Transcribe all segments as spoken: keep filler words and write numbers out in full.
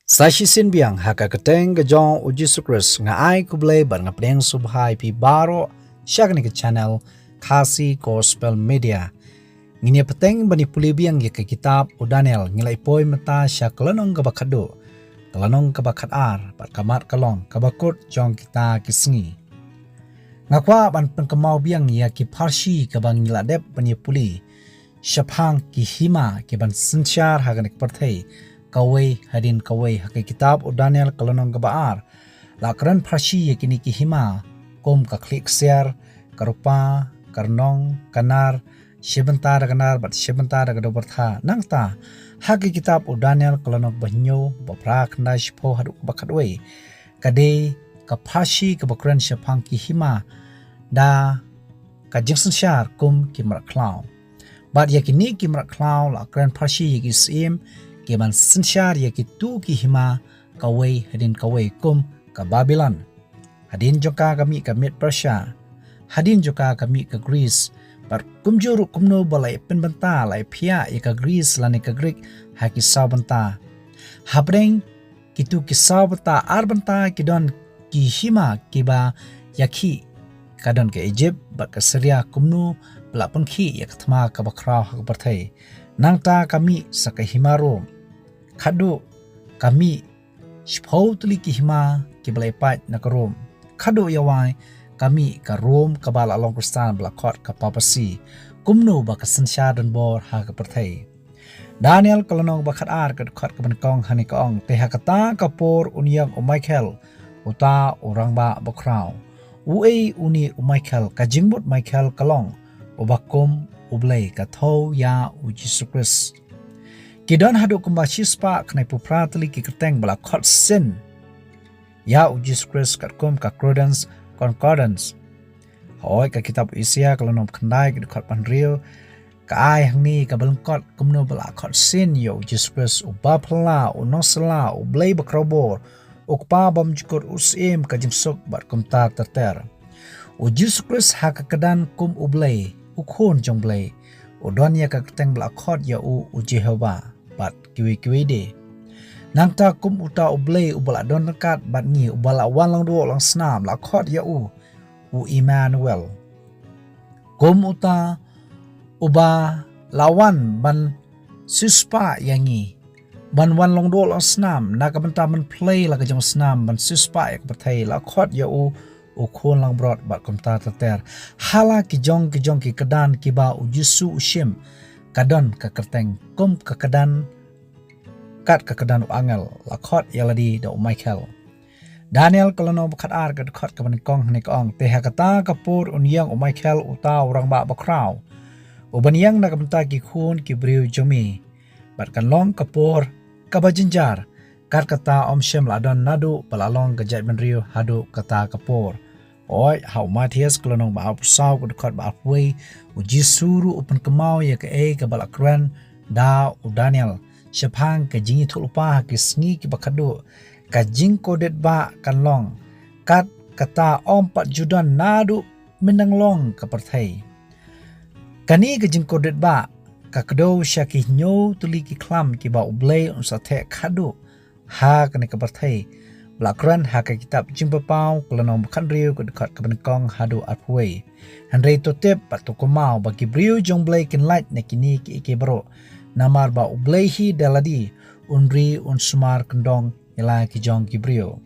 Sa shisien biang ha ka kyrteng ka jong u Jisu Khrist nga ai khublei bad nga pdiang sngewbha ïa phi baroh sha kane ka channel Khasi Gospel Media. Ngin ïa bteng ban ïa pule biang ïa ka kitab u Daniel, ngi la ïa poi mynta sha ka lynnong kaba khatduh, ka lynnong kaba khatar bad ka mat ka long kaba kut jong kita ki sngi. Nga kwah ban pynkynmaw biang ïa ki pharshi kaba ngi la dep ban ïa pule shaphang ki hima ki ban synshar ha kane ka pyrthei kawei hadien kawei. Ha ka kitab u Daniel ka lynnong kaba ar la kren pharshi ïa kine ki hima kum ka khlieh ksiar, ka rupa, ka rnong, ka nar, shi bynta da ka nar bad shi bynta da ka dewbyrtha. Nangta ha ka kitab u Daniel ka lynnong ba hynñiew, ba phra, khyndai, shiphew haduh kaba khatwei ka dei ka pharshi kaba kren shaphang ki hima da ka jingsynshar kum ki mrad khlaw. Bad ïa kine ki mrad khlaw la kren pharshi ïa ki syiem ki ban synshar ïa kito ki hima kawei hadien kawei kum ka Babilon. Hadien jong ka ka mih ka Mid Persia. Hadien jong ka ka mih ka Greece. Bad kumjuh ruh kumno ba la ïa pynbynta, la ïa phiah ïa ka Greece lane ka Greek ha ki saw bynta. Hapdeng kito ki saw bynta, ar bynta ki don ki hima kiba ïakhih, ka don ka Egypt bad ka Syria, kumno ba la pynkhih ïa ka thma kaba khraw ha ka pyrthei. Nangta ka mih sa ka hima Rom. Khatduh ka mih shiphew tylli ki hima kiba la ïa pait na ka Rom. Khatduh ïa wai ka mih ka Rom kaba la long Khristan ba la khot ka papacy. Kumno ba ka synshar donbor ha ka pyrthei. Daniel ka lynnong ba khatar ka dkhot kaba nyngkong hangne ka ong, te ha kata ka por un ïeng u Michael, uta u rangbah bakhraw. Uei une u Michael? Ka jingmut Michael ka long uba kum u Blei, ka thew ïa u Jisu Khrist. Ki don haduh kumba shispah khyndai phew phra tylli ki kyrteng ba la khot sien ïa u Jisu Khrist katkum ka Credence Concordance. Hooid, ka kitab Isaïah ka lynnong khyndai ka dkhot ba hynriew ka ai hangne kaba lyngkot kumno ba la khot sien ïa u Jisu Khrist, uba phylla, u nongsylla, u Blei bakhraw bor, u Kpa bymjukut, u Syiem ka jingsuk bad kumta ter ter. U Jisu Khrist ha ka kyrdan kum u Blei, u Khun jong Blei, u don ïa ka kyrteng ba la khot ïa u u Jehovah bad kiwei kiwei de. Nangta kum uta u Blei uba la don ryngkat bad ngi, uba la wan lyngdoh lyngsnam, la khot ïa u u Immanuel. Kum uta uba la wan ban siewspah ïa ngi, ban wan lyngdoh lyngsnam na ka bynta ban plie la ka jong snam, ban siewspah ïa ka pyrthei, la khot ïa u u Khun langbrot bad kumta ter ter. Ha la ki jong ki jong ki kyrdan kiba u Jisu u shim, ka don ka kyrteng kum ka kyrdan, kat ka kyrdan u angel, la khot ïa lade da u Michael. Daniel ka lynnong ba khatar ka dkhot kaba nyngkong hangne ka ong, te ha kata ka por un ïeng u Michael, uta u rangbah bakhraw, uban ïeng na ka bynta ki khun ki briew jong me. Bad kan long ka por kaba jynjar, kat kata ym shym la don naduh ba la long ka jaitbynriew haduh kata ka por. Hooid, ha u Mathaios ka lynnong ba arphew saw ka dkhot ba arphew wei, u Jisu ruh u pynkynmaw ïa kaei kaba la kren da u Daniel shaphang ka jingïathuhlypa ha ki sngi kiba khatduh. Ka jingkordit bah kan long kat kata ym pat ju don naduh mynnang long ka pyrthei. Kane ka jingkordit bah ka kdew sha ki hynñiew tylli ki khlam kiba u Blei un sa theh khatduh ha kane ka pyrthei, ba la kren ha ka kitab Jingpynpaw ka lynnong ba khathynriew ka dkhot kaba nyngkong haduh arphew wei. Hynrei to tip bad to kynmaw ba ki briew jong Blei kin lait na kine kiei kiei baroh, namar ba u Blei hi da lade un ri, un sumar kyndong ïa la ki jong ki briew.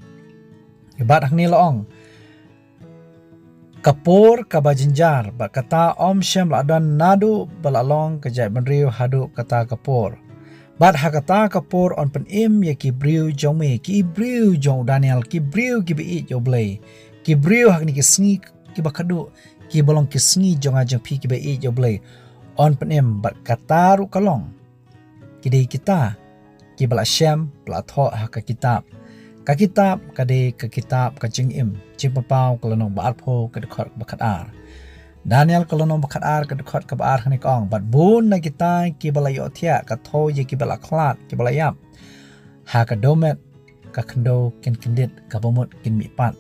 Bad hangne la ong, ka por kaba jynjar bad kata ym shym la don naduh ba la long ka jaitbynriew haduh kata ka por. Bad ha kata ka por yn pynim ïa ki briew jong me, ki briew jong u Daniel, ki briew kiba ïeit ïa u Blei, ki briew ha kine ki sngi kiba khatduh, kiba long ki sngi jong nga jong phi kiba ïeit ïa u Blei. Yn pynim, bad kata ruh ka long, ki dei kita kiba la shem, ba la thoh ha ka kitab. Ka kitab ka dei ka kitab ka Jingim, Jingpynpaw ka lynnong ba arphew ka dkhot ba khatar. Daniel ka lynnong ba khatar ka dkhot kaba ar hangne ka ong, bad bun na kita kiba la ïohthiah ka thew ïa kiba la khlad, kiba la ïap ha ka dewmet ka khyndew kin kyndit, kaba mut kin mihpat.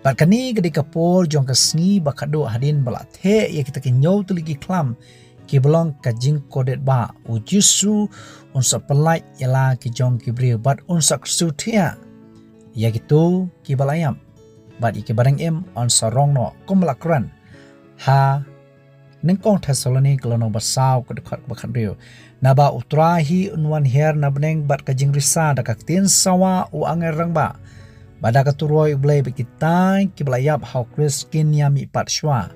Bad kane ka dei ka por jong ka sngi ba khatduh, hadien ba la theh ïa kita ki hynñiew tylli ki khlam ki ba long ka jingkordit ba u Jisu un sa pyllait ïa la ki jong ki briew bad un sa kyrsiew thiah ïa kito ki ba la ïap bad ïa ki ba dang im un sa rong noh, kum ba la kren ha Nyngkong Thessaloni ka lynnong ba saw ka dkhot ba khathynriew. Naba U Trai hi un wan hiar na bneng bad ka jingrisa da ka ktien sawa u angel rangbah, bad da ka turoi U Blei bad kitai ki ba la ïap ha U Khrist kin ïa mihpat shuwa.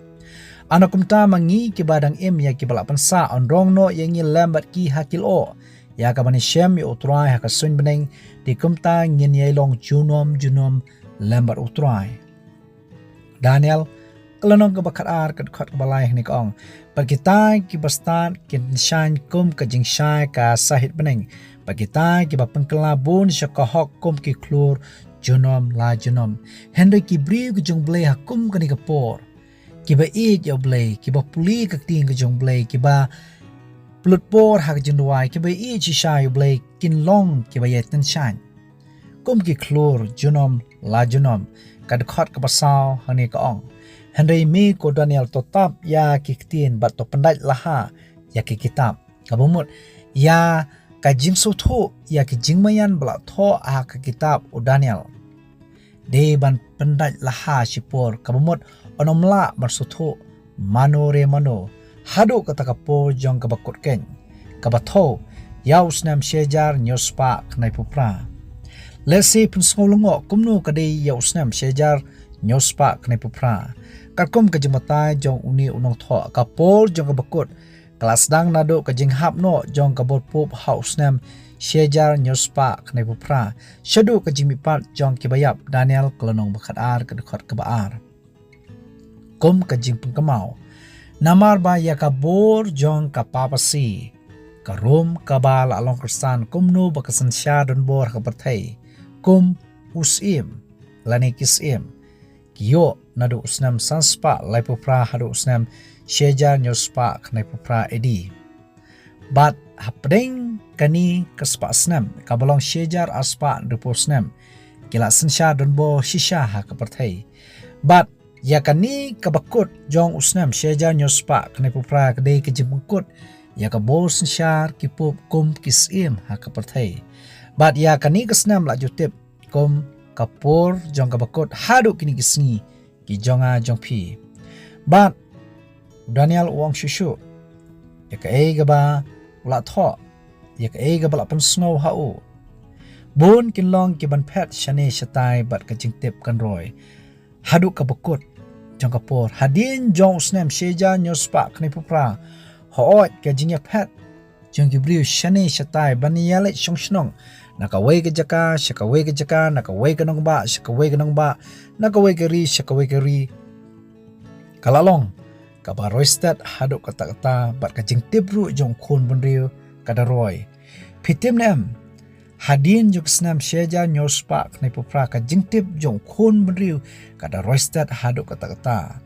Ano kumta ma ngi ki ba dang im ïa ki ba la pynsah, yn rong noh ïa ngi lem bad ki ha ki lyoh, ïa ka ban ïashem ïa U Trai ha ka suiñ bneng. Te kumta ngin ïai long junom junom lem bad U Trai. Daniel ka lynnong kaba khatar ka dkhot kaba lai hangne ka ong, bad kitai ki ba stad kin shaiñ kum ka jingshai ka sahit bneng, bad kitai ki ba pynkylla bun sha ka hok kum ki khlur junom la junom. Hynrei ki briew ki jong U Blei ha kum kane ka por, ki ba ïeit ïa U Blei, ki ba pule ka ktien ka jong U Blei, ki ba pynlut por ha ka jingduwai, ki ba ïeit shisha ïa U Blei, kin long ki ba ïai tynshaiñ kum ki khlur junom la junom. Ka dkhot kaba saw hangne ka ong, hynrei me ko Daniel, to tap ïa ki ktien bad to pyndait laha ïa ki kitab. Kaba mut ïa ka jingsngewthuh ïa ki jingmaïan ba la thoh ha ka kitab u Daniel. Dei ban pyndait laha shipor, kaba mut un ym lah ban sngewthuh mano re mano, haduh kata ka por jong kaba kut keiñ, kaba thew ïa u snem shihajar hynñiew spah khyndai phew phra. Lehse phin sngew lyngngoh kumno ka dei ïa u snem shihajar hynñiew spah khyndai phew phra. Katkum ka jingbatai jong une u nongthoh, ka por jong kaba kut ka la sdang naduh ka jinghap noh jong ka bor pup ha u snem shihajar hynñiew spah khyndai phew phra, shaduh ka jingmihpat jong ki ba ïap. Daniel ka lynnong ba khatar ka dkhot kaba ar. Kum ka jingpynkynmaw, namar ba ïa ka bor jong ka papasi, ka Rom kaba la long khristan, kumno ba ka synshar donbor ha ka pyrthei, kum u syiem lane ki syiem, ki ïoh naduh u snem san spah laiphew phra haduh u snem shihajar hynñiew spah khyndai phew phra A D. Bad hapdeng kane ka spah snem, kaba long shihajar ar spah hynriewphew snem, ki la synshar donbor shisha ha ka pyrthei. Bad ïa kane kaba kut jong u snem shihajar hynñiew spah khyndai phew phra ka dei ka jingpynkut ïa ka bor synshar ki pup kum ki syiem ha ka pyrthei. Bad ïa kane ka snem la ju tip kum ka por jong kaba kut haduh kine ki sngi ki jong nga jong phi. Bad u Daniel u ong shuh shuh ïa kaei kaba u la thoh, ïa kaei kaba la pynsngew ha u. Bun kin long ki ban phet shane shatai bad ka jingtip kan roi haduh kaba kut jong ka por. Hadien jong u snem shihajar hynñiew spah khyndai phew phra, hooid ka jingïaphet jong ki briew shane shatai ban ïaleit shong shnong na kawei ka jaka sha kawei ka jaka, na kawei ka nongbah sha kawei ka nongbah, na kawei ka ri sha kawei ka ri, ka la long kaba roi stet haduh katta katta, bad ka jingtip ruh jong u khun bynriew ka da roi. Phi tip ne em, hadien jong ka snem shihajar hynñiew spah khyndai phew phra ka jingtip jong u khun bynriew ka da roi stet haduh katta katta.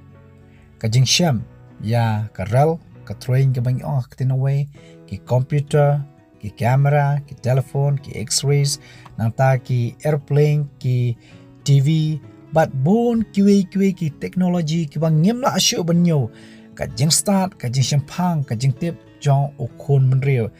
Ka jingshem ïa ka rel ka train kaba ngi ong ha ka ktien nongwei, ki computer, ki camera, ki telephone, ki x-rays, nangta ki airplane, ki T V, bad bun kiwei kiwei ki technology kiba ngim lah shuh ban ñiew. Ka jingstad, ka jingshemphang, ka jingtip jong u khun bynriew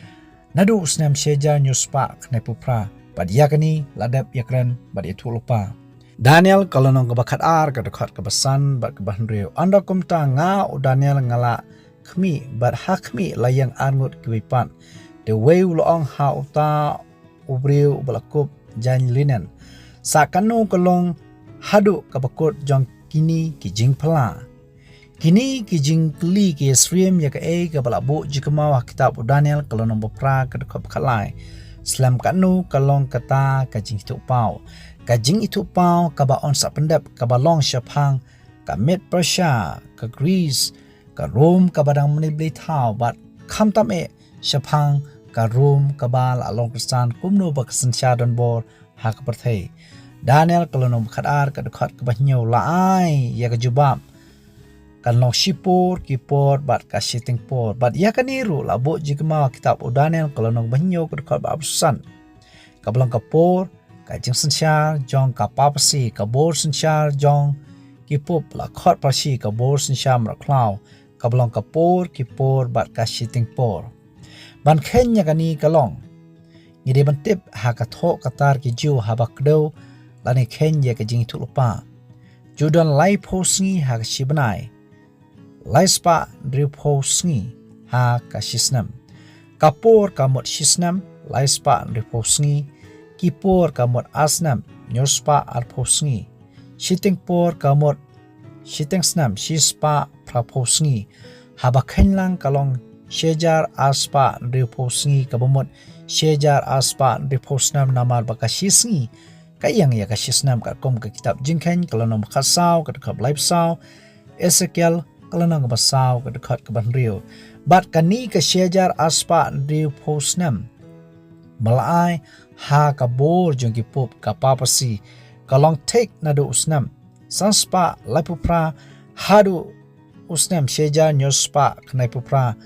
naduh u snem shihajar hynñiew spah khyndai phew phra. Bad ïa kane la dep ïakren bad ïathuhlypa. Daniel ka lynnong kaba khatar ka dkhot kaba san bad kaba hynriew. Ynda kumta nga u Daniel nga la khmih, bad ha khmih la ïeng arngut kiwei pat. Te uwei u la ong ha uta u briew uba la kup jaiñ linen, sah katno ka long haduh kaba kut jong kine ki jingphylla? Kine ki jingkylli ki ïasyriem ïa kaei kaba la buh jingkynmaw ha kitab u Daniel ka lynnong ba phra ka dkhot ba khatlai. Slem katno ka long kata ka jingithuhpaw, ka jingithuhpaw kaba yn sa pyndep, kaba long shaphang ka Med Persia, ka Greece, ka Rom kaba dang mane blei thaw, bad khamtam eh shaphang ka Rom kaba la long khristan, kumno ba ka synshar donbor ha ka pyrthei. Daniel ka lynnong ba khatar ka dkhot kaba hynñiew la ai ïa ka jubab, kan long shipor ki por bad ka shiteng por. Bad ïa kane ruh la buh jingkynmaw ha kitab u Daniel ka lynnong ba hynñiew ka dkhot ba arphew san, kaba long ka por ka jingsynshar jong ka papasi, ka bor synshar jong ki pup la khot pharshi ka bor synshar mrad khlaw, kaba long ka por ki por bad ka shiteng por. Ban khein ïa kane ka long, ngi dei ban tip ha ka thoh ka tar ki Jiw haba kdew lane khein ïa ka jingïathuhlypa. Ju don laiphew sngi ha ka shi bnai, laispah hynriewphew sngi ha ka shi snem. Ka por ka mut shi snem, laispah hynriewphew sngi. Ki por ka mut ar snem, hynñiewspah arphew sngi. Shiteng por ka mut shiteng snem, shispah phraphew sngi. Haba khein lang ka long shi hajar arspah hynriewphew sngi, kaba mut shi hajar arspah hynriewphew snem, namar ba ka shi sngi ka ïeng ïa ka shi snem, katkum ka kitab Jingkhein ka lynnong ba khatsaw ka dkhot ba laiphew saw, Esekiel ka lynnong ba saw ka dkhot kaba hynriew. Bad kane ka shi hajar arspah hynriewphew snem ba la ai ha ka bor jong ki pop, ka papacy, ka long thik naduh u snem sanspah laiphew phra haduh u snem shi hajar hynñiewspah khyndaiphew phra,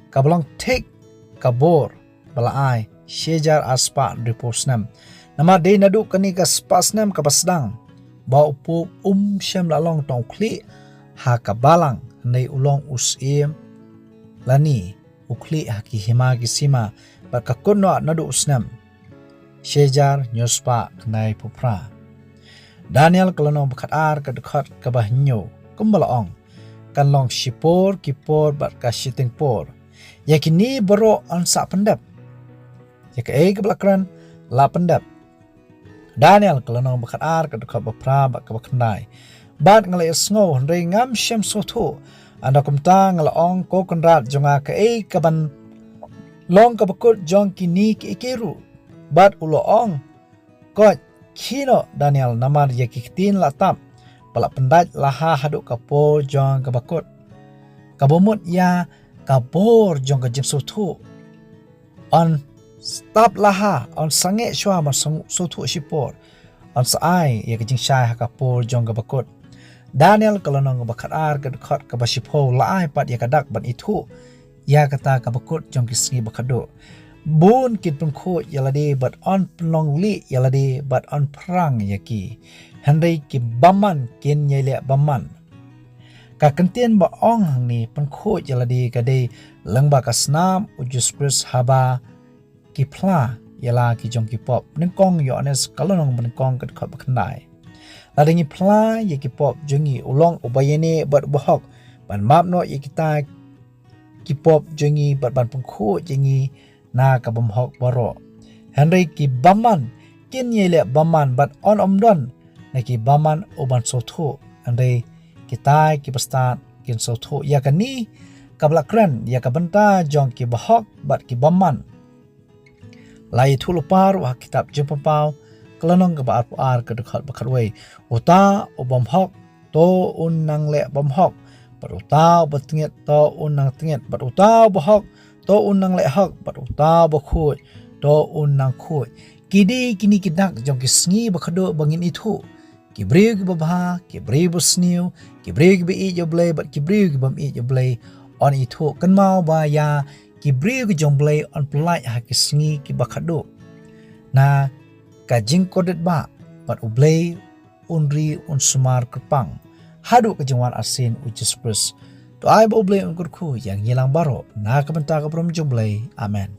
kaba long thik ka bor ba la ai shi hajar arspah hynriewphew snem. Namar dei naduh kane ka spah snem kaba sdang ba u pop um shym la long tang u khlieh ha ka balang, hynrei u long u syiem lane u khlieh ha ki hima ki sima, bad ka kut noh naduh u snem shi hajar hynñiewspah khyndaiphew phra. Daniel ka lynnong ba khatar ka dkhot kaba hynñiew kumba la ong, kan long shi por ki por bad ka shiteng por. Ïa kine baroh yn sa pyndep. Ïa kaei kaba la kren la pyndep. Daniel ka lynnong ba khatar ka dkhot ba phra bad kaba khyndai. Bad nga la ïohsngew, hynrei ngam shym sngewthuh. Ynda kumta nga la ong, Ko Kynrad jong nga, kaei kaban long ka bakut jong kine kiei kiei ruh? Bad u la ong, Koit, khie noh Daniel, namar ïa ki ktien la tap ba la pyndait la ha haduh ka por jong ka bakut, kaba mut ïa ka bor jong ka jingsngewthuh. Yn tap la ha, yn sangeh shuwa ban sngewthuh shipor, yn sa ai ïa ka jingshai ha ka por jong ka bakut. Daniel ka lynnong ba khatar ka dkhot kaba shiphew la ai pat ïa ka dak ban ithuh ïa kata ka bakut jong ki sngi bakhadduh. Bun kin pynkhuid ïa lade bad yn pynlong lieh ïa lade bad yn pyrang ïa ki. Hynrei ki bymman kin ïai leh bymman. Ka kyntien ba ong hangne pynkhuid ïa lade ka dei lyngba ka snam u Jisu Khrist haba ki phla ïa la ki jong ki pop. Nyngkong Ïoannis ka lynnong ba nyngkong ka dkhot ba khyndai. Lada ngi phla ïa ki pop jong ngi, u long uba ïaineh bad uba hok ban map noh ïa kita ki pop jong ngi bad ban pynkhuid ïa ngi na ka bymhok baroh. Hynrei ki bymman kin ïai leh bymman bad yn ym don na ki bymman u ban sngewthuh, hynrei kitai kiba stad kin sngewthuh. Ïa kane kaba la kren ïa ka bynta jong ki bahok bad ki bymman la ïathuh lypa ruh ha kitab Jingpynpaw ka lynnong kaba arphew ar ka dkhot ba khatwei. Uta u bymhok to un nang leh bymhok, bad uta uba tngit to un nang tngit, bad uta uba hok to un nang leh hok, bad uta uba khuid to un nang khuid. Ki dei kine ki dak jong ki sngi bakhadduh ba ngin ithuh. Ki briew kiba bha, ki briew ba sniew, ki briew kiba ïeit ïa U Blei bad ki briew kibym ïeit ïa U Blei. Yn ithuh kynmaw ba ïa ki briew ki jong U Blei yn pyllait ha ki sngi kiba khadduh na ka jingkordit bah, bad U Blei un ri un sumar kyrpang haduh ka jingwan arsien U Jisu Khrist. To ai ba U Blei un kyrkhu ïa ngi lang baroh na ka bynta ka burom jong U Blei. Amen.